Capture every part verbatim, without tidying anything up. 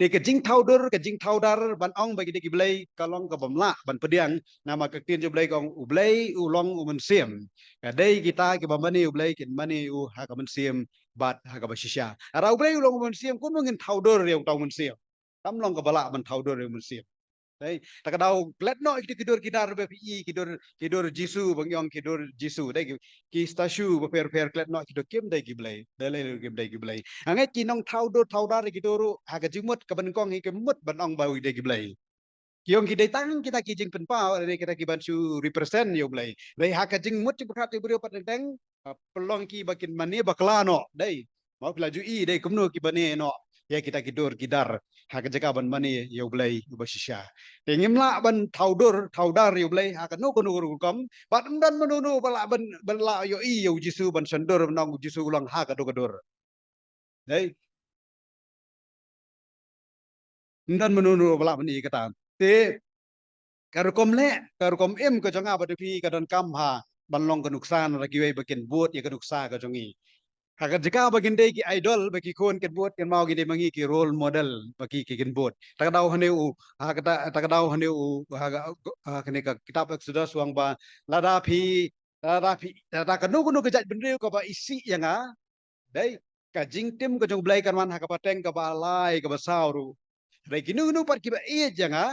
Te ka jingthaw dur, ka jingthaw dar, ban ong ba ki dei ki blei, ka long ka bym lah ban pdiang, namar ka ktien jong u Blei ka ong u Blei u long u mynsiem. Ka dei kita kiba mane u Blei, kin mane u ha ka mynsiem, bad ha kaba shisha. Hynrei u Blei u long u mynsiem, kumno ngin thaw dur ïa uta u mynsiem? Kam long kaba lah ban thaw dur ïa u mynsiem. Dei, ta ka daw klet noh ïa kita ki dur ki dar ba phi i, ki dur, ki dur Jisu, ba ngi ong ki dur Jisu. Dei, ki, ki statue bapher bapher klet noh, kita kim dei ki blei. Dei lei kim dei ki blei. Hynrei ki nongthaw dur thaw dar kita ruh, ha ka jingmut kaba nyngkong hi ki mut ban ong ba ki dei ki blei. Ki ong ki dei tang kita ki jingpynpaw, dei kita kiban shu represent ïa u Blei. Dei ha ka jingmut jingpyrkhat ïa u briew pat teng teng, ah, pynlong ki ba kin mane bakla noh. Dei, mo phi la ju i, dei kumno ki mane noh ïa kita ki dur ki dar ha ka jaka ban mane ïa u Blei uba shisha. Te ngim lah ban thaw dur thaw dar ïa u Blei ha kano kano ka rukom, bad ym don mano mano ba lah ban, ban lah ïohi ïa u Jisu ban shon dur, ban ong u Jisu u long ha kano ka dur. Dei, ym don mano mano ba lah ban i kata. Te ka rukom leh, ka rukom im ka jong nga bad phi ka donkam ha ban long ka nuksa na kiwei ba kin bud ïa ka nuksa ka jong ngi. Ha ka jaka ba kin dei ki idol, ba ki khun kin bud, kin mut kin dei ma ngi ki role model ba ki, ki kin bud. Ta ka daw hangne u, ha kata, ta ka daw hangne u, ha ka, ha kane ka kitab Exodus u ong ba lada phi, lada phi, lada kano kano ka jaitbynriew kaba isih ïa nga, dei, ka jingtim ka jong u Blei kan wan ha ka pateng kaba lai kaba saw ruh. Dei, kino kino pat kiba ïeit ïa nga,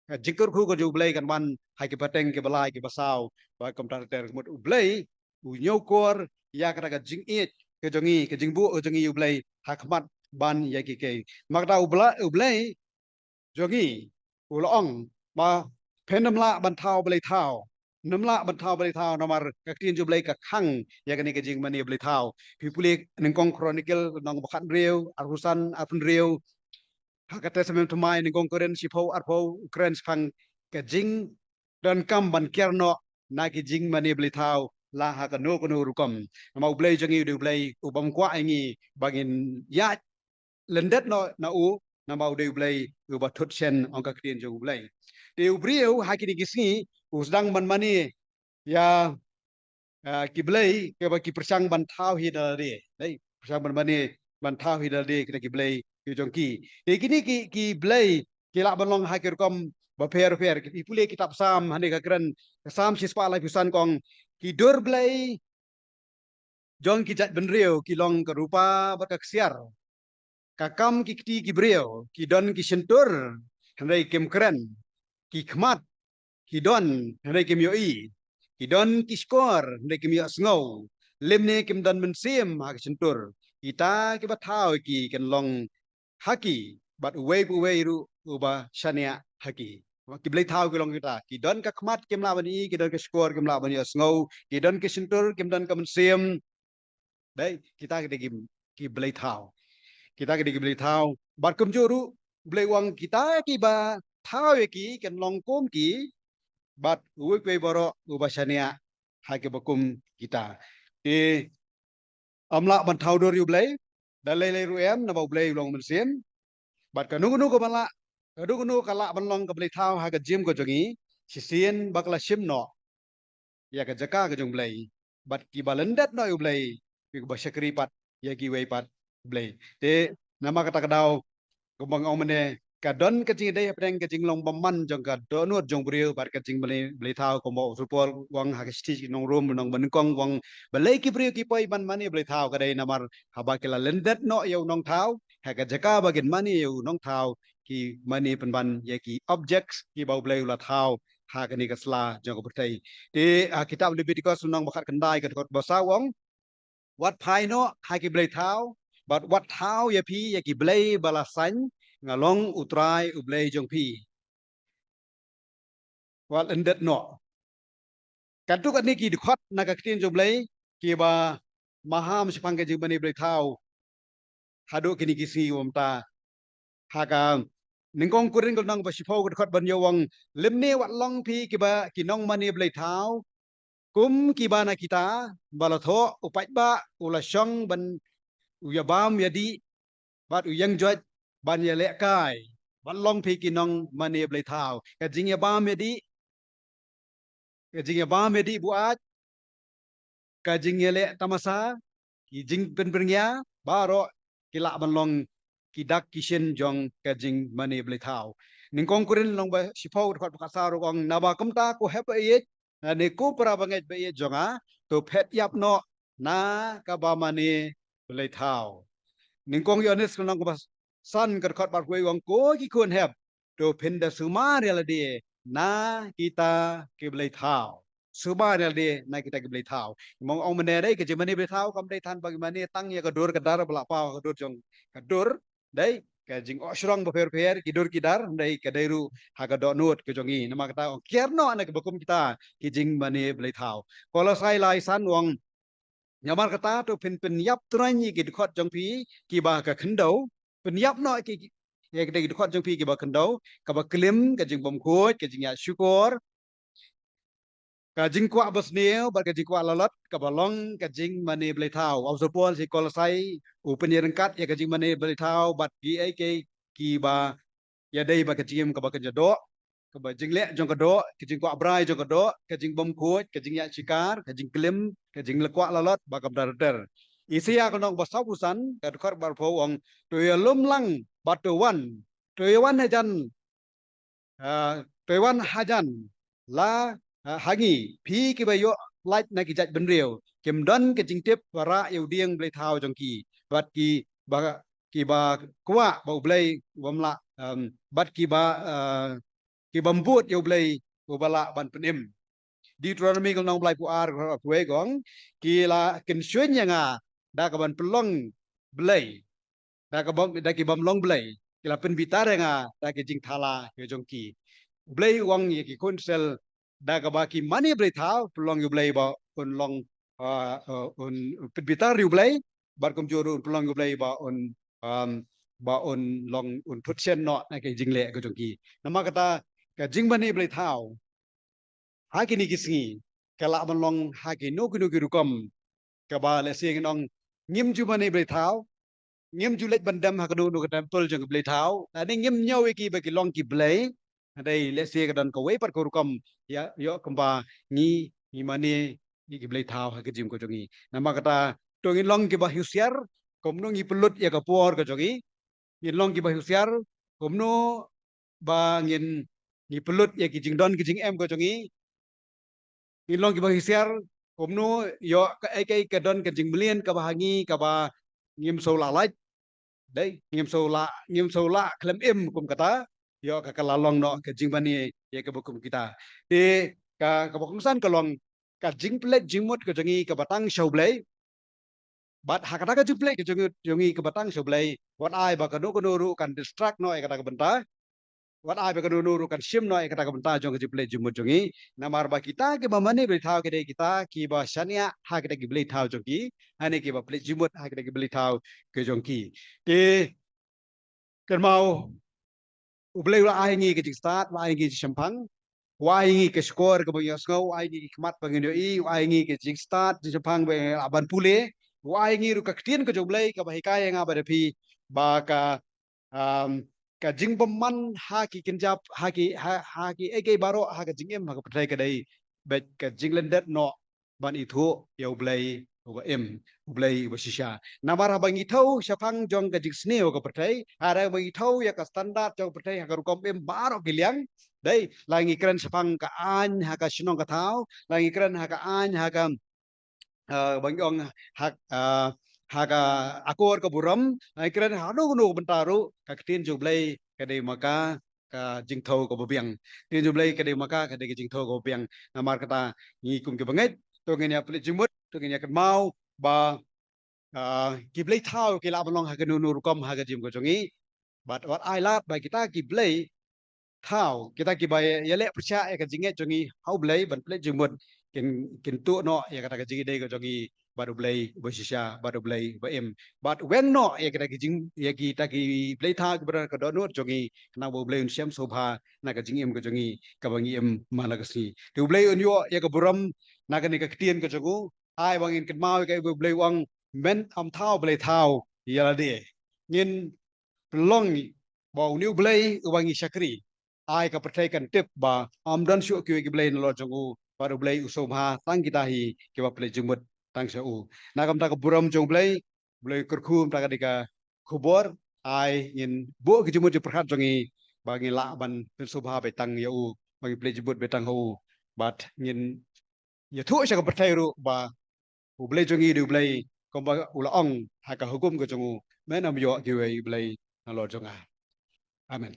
ka jingkyrkhu ka jong u Blei kan wan ha ki pateng kiba lai kiba saw. Ba kumta ter ka mut u Blei u ñiewkor ïa kata ka jingïeit ka jong ngi, ka jingbuh ka jong ngi ïa u Blei ha khmat ban ïa ki kei. Namar kata u Bla-, u Blei jong ngi u la ong ba phin ym lah ban thaw blei thaw. Ym lah ban thaw blei thaw, namar ka ktien jong u Blei ka khang ïa kane ka jingmane blei thaw. Phi pule nyngkong Chronicle lynnong ba khathynriew, arphew san, arphew hynriew. Ha ka Testament Thymmai nyngkong Korinth shiphew arphew, u kren shaphang ka jingdonkam ban kiar noh na ki jingmane blei thaw la ha kano kano rukom. Namar u Blei jong ngi u dei u Blei u bym kwah ïa ngi ba ngin ïaid lyndet noh na u, namar u dei u Blei uba thut shen, ong ka ktien jong u Blei. Te u briew ha kine ki sngi u sdang ban mane ïa, ah, ki blei kiba ki pyrshang ban thaw hi da lade. Dei, pyrshang ban mane ban thaw hi da lade kita ki blei ki jong ki. Te kine ki, ki blei ki lah ban long ha ki rukom bapher bapher. Phi pule kitab Salm hangne ka kren, Salm shispah laiphew san ka ong, ki dur blei jong ki jaitbynriew ki long ka rupa bad ka ksiar. Ka kam ki kti ki briew, ki don ki shyntur hynrei kim kren, ki khmat ki don hynrei kim ïohi, ki don ki shkor hynrei kim ïohsngew, lymne kim don mynsiem ha ki shyntur. Kita kiba thaw ïa ki kin long ha ki, bad uwei pa uwei ruh uba shaniah ha ki. Ki blei thaw ki long kita, ki don ka khmat kim lah ban i, ki don ka shkor kim lah ban ïohsngew, ki don ki shyntur kim don ka mynsiem. Dei, kita ki dei ki, ki blei thaw. Kita ki dei ki blei thaw. Bad kumjuh ruh u Blei u ong kita kiba thaw ïa ki kin long kum ki, bad uwei pa uwei baroh uba shaniah ha kiba kum kita. Te ym lah ban thaw dur ïa u Blei da lei lei ruh em, namar u Blei u long mynsiem. Bad kano kano kaba lah, kano kano ka lah ban long ka blei thaw ha ka jingim ka jong ngi, shisien ba ka la shim noh ïa ka jaka ka jong u Blei, bad kiba lyndet noh ïa u Blei, kiba shakri pat ïa kiwei pat blei. Te namar kata ka daw, kumba nga ong mynne, ka don ka jingïadei hapdeng ka jinglong bymman jong ka dohnud jong u briew bad ka jingmane blei thaw. Kumba u Saint Paul u ong ha ka shithi sha ki nong Rom lynnong ba nyngkong u ong, balei ki briew ki poi ban mane blei thaw? Ka dei namar haba ki la lyndet noh ïa u nongthaw, ha ka jaka ba kin mane ïa u nongthaw, ki mane pynban ïa ki objects kiba u Blei u la thaw ha kane ka sla jong ka pyrthei. Te ha kitab Leviticus lynnong ba khatkhyndai ka dkhot ba saw u ong, wat phai noh ha ki blei thaw, bad wat thaw ïa phi ïa ki blei ba la saiñ, nga long u Trai u Blei jong phi. Wat lyndet noh. Katto katne ki dkhot na ka ktien jong u Blei kiba maham shaphang ka jingmane blei thaw haduh kine ki sngi ba mynta. Ha ka nyngkong Korinth ka lynnong ba shiphew ka dkhot ba hynñiew u ong, lymne wat long phi kiba ki nongmane blei thaw kum kiba na kita, ba la thoh, u paidbah u la shong ban u ïabam ïadih bad u ïeng joit ban ïalehkai. Wat long phi ki nongmane blei thaw. Ka jingïabam ïadih, ka jingïabam ïadih buaid, ka jingïaleh tamasa, ki jingpynbyrngia, baroh ki lah ban long ki dak ki shin jong ka jingmane blei thaw. Nyngkong Korinth lynnong ba shiphew dkhot ba khatsaw ruh ka ong, naba kumta ko hep ba ïeit, lane ko para bangeit ba ïeit jong nga, to phet ïap noh na kaba mane blei thaw. Nyngkong Ïoannis lynnong kaba san ka dkhot ba arphew wei ka ong, ko ki khun hep, to phin da sumar ïa lade na kita ki blei thaw. Sumar ïa lade na kita ki blei thaw. Mo ong mynne dei ka jingmane blei thaw kam dei than ba ki mane tang ïa ka dur ka dar ba la paw ha ka dur jong ka dur. Dei ka jingohshrong bapher bapher, ki dur ki dar, dei ka dei ruh ha ka dohnud ka jong ngi. Namar kata ong kiar noh na kiba kum kita ki jingmane blei thaw. Kolosai lai san ong, namar kata to phin pynïap tyraiñ ïa ki dkhot jong phi kiba ha ka khyndew, pynïap noh ki, ïa ki dkhot jong phi kiba khyndew, kaba klim, ka jingbymkhuid, ka jingïashukor, ka jingkwah basniew bad ka jingkwah lalot, kaba long ka jingmane blei thaw. U Apostol Paul sha ki Kolosai u pynïaryngkat ïa ka jingmane blei thaw bad kiei kiei kiba ïadei bad ka jingim kaba kynja doh, kaba jingleh jong ka doh, ka jingkwah brai jong ka doh, ka jingbymkhuid, ka jingïashukor, ka jingklim, ka jingkwah lalot, ba kam da ter. Isaïah ka lynnong ba sawphew san ka dkhot ba arphew ong, to ïalum lang bad to wan, to ïawan hajan, ah, to ïawan hajan la, ah, ha ngi, phi kiba ïoh lait na ki jaitbynriew, kim don ka jingtip ba rah ïa u dieng blei thaw jong ki, bad kiba, kiba kwah ba U Blei bym lah, em, bad kiba, eh, kibym bud ïa U Blei uba lah ban pynim. Deuteronomy ka lynnong ba laiphew ar ka dkhot arphew wei ka ong, ki la kynshuiñ ïa nga da kaban pynlong blei, da kaba, da kibym long blei, ki la pynbitar ïa nga da ki jingthala ka jong ki. U Blei u ong ïa ki khun Israel da kaba ki mane blei thaw, pynlong ïa U Blei ba un long, ah, ah, un pynbitar ïa U Blei, bad kumjuh ruh un pynlong ïa U Blei ba un, um, ba un long, un thut shen noh na ki jingleh ka jong ki. Namar kata ka jingmane blei thaw ha kine ki sngi ka lah ban long ha kino kino ki rukom, kaba lehse ngin ong ngim ju mane blei thaw, ngim ju leit ban dem ha kano kano ka temple jong ki blei thaw, lane ngim ñiew ïa ki ba ki long ki blei. Hynrei lehse ka don kawei pat ka rukom, ïa, ïoh kumba ngi, ngi mane ïa ki blei thaw ha ka jingim ka jong ngi. Namar kata to ngin long kiba husiar kumno ngi pynlut ïa ka por ka jong ngi. Ngin long kiba husiar kumno ba ngin, ngi pynlut ïa ki jingdon ki jingem ka jong ngi. Ngin long kiba husiar kumno ïoh kaei kaei ka don ka jingmlien kaba ha ngi kaba ngim shu lah lait. Dei, ngim shu lah, ngim shu lah khlem im kum kata. Ïoh ka, ka la long noh ka jingmane ïa kaba kum kita. Te ka, kaba kongsan ka long ka jingpynleit jingmut ka jong ngi kaba tang sha U Blei. Bad ha kata ka jingpynleit ka jong ngi, jong ngi kaba tang sha U Blei, wat ai ba kano kano ruh kan distract noh ïa kata ka bynta. Wat ai ba kano kano ruh kan shim noh ïa kata ka bynta jong ka jingpynleit jingmut jong ngi. Namar ba kita kiba mane blei thaw ki dei kita kiba shaniah ha kita ki blei thaw jong ki, lane kiba pynleit jingmut ha kita ki blei thaw ka jong ki. Te kynmaw, U Blei u la ai ngi ka jingstad, u la ai ngi ka jingshemphang, u ai ngi ka shkor kaba ngin ïohsngew, u ai ngi ka khmat ba ngin ïohi, u ai ngi ka jingstad jingshemphang ba ngin lah ban pule, u ai ngi ruh ka ktien ka jong U Blei kaba hikai ïa nga bad ïa phi ba ka, um, ka jingbymman ha ki kynjap, ha ki, ha, ha kiei kiei baroh ha ka jingim ha ka pyrthei ka dei beit ka jinglyndet noh ban ithuh ïa U Blei uba im, U Blei uba shisha. Namar haba ngi thew shaphang jong ka jingsniew ka pyrthei, haba ngi thew ïa ka standard jong ka pyrthei ha ka rukom im baroh ki liang, dei, la ngi kren shaphang ka aiñ ha ka shnong ka thaw, la ngi kren ha ka aiñ ha ka, eh, ba ngi ong ha, eh, ha ka akor ka burom, la ngi kren ha kano kano ka bynta ruh, ka ktien jong U Blei ka dei ma ka ka jingthew kaba biang. Ktien jong U Blei ka dei ma ka, ka dei ka jingthew kaba biang. Namar kata ngi kum ki bangeit to ngin ïa pynleit jingmut, to ngin ïa kynmaw ba, ah, ki blei thaw ki lah ban long ha kano kano rukom ha ka jingim ka jong ngi. Bad wat ai lad ba kita ki blei thaw, kita kiba ïa, ïaleh pyrshah ïa ka jingngeit jong ngi ha U Blei ban pynleit jingmut, kin, kin tuh noh ïa kata ka jingïadei ka jong ngi bad U Blei uba shisha, bad U Blei uba im. Bad weng noh ïa kita ki jing, ïa kita ki blei thaw kiba don ha ka dohnud jong ngi, khnang ba U Blei un shem sngewbha na ka jingim ka jong ngi kaba ngi im man la ka sngi. Te U Blei un ïoh ïa ka burom na kane ka ktien ka jong u. Ai ba ngin kynmaw ïa kaei ba U Blei u ong, men ym thaw blei thaw ïa lade. Ngin pynlong ba une U Blei uba ngi shakri, ai ka pyrthei kan tip ba ym don shuh kiwei ki blei nalor jong u, bad U Blei u sngewbha tang kita hi kiba pynleit jingmut tang sha u. Na ka bynta ka burom jong U Blei, U Blei u kyrkhu mynta ka dei ka khubor, ai ngin buh ki jingmut jingpyrkhat jong ngi ba ngin lah ban pynsngewbha beit tang ïa u, ba ngin plie jingmut beit tang ha u. Bad ngin ïathuh sha ka pyrthei ruh ba U Blei jong ngi u dei U Blei kumba u la ong ha ka hukum ka jong u, men ym ïoh kiwei ki blei nalor jong nga. Amen.